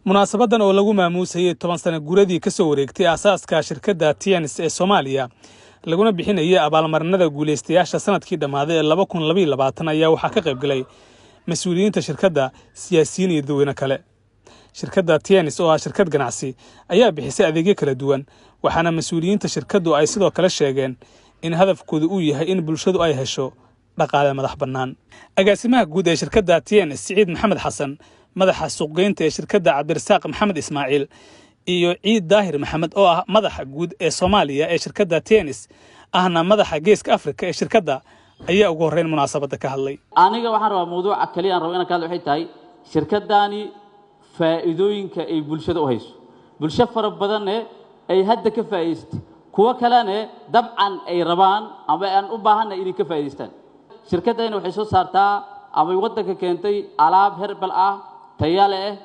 Munaasabadan oo lagu maamuusayay 10 sano guradii ka soo wareegtay aasaaska shirkadda Tiens ee Soomaaliya, laguna bixinayay abaalmarinada guulaystayaasha sanadkii dhammaaday ee 2022, ayaa waxaa ka qayb galay mas-uuliyiinta shirkadda, siyaasiyiin iyo dadweyne kale. Shirkadda Tiens oo ah shirkad ganacsi ayaa bixisay adeegyo kala duwan, waxaana mas-uuliyiinta shirkaddu ay sidoo kale sheegeen in hadafkoodu uu yahay in bulshadu ay hesho dhaqaale madax bannaan. Agaasimaha guud ee shirkadda Tiens, Siciid Maxamed Xasan, madaxa suuqgeynta ee shirkadda, Cabdirasaaq Maxamed Ismaaciil, iyo Ciid Daahir Maxamed oo ah madaxa guud ee Soomaaliya ee shirkadda Tiens, ahna madaxa Geeska Afrika ee shirkadda, ayaa ugu horreyn munaasabadda ka hadlay. Aniga waxaan rabaa, mawduuca kaliya aan rabo inaan ka hadlo waxay tahay shirkaddaani faa'iidooyinka ay bulshada u hayso. Bulsho fara badanne ay hadda ka faa'iidaystay, kuwo kalene dabcan ay rabaan ama aan u baahannahay inay ka faa'iidaystaan. Shirkaddani waxay soo saartaa ama waddanka keentay alaab herbal ah, taya leh.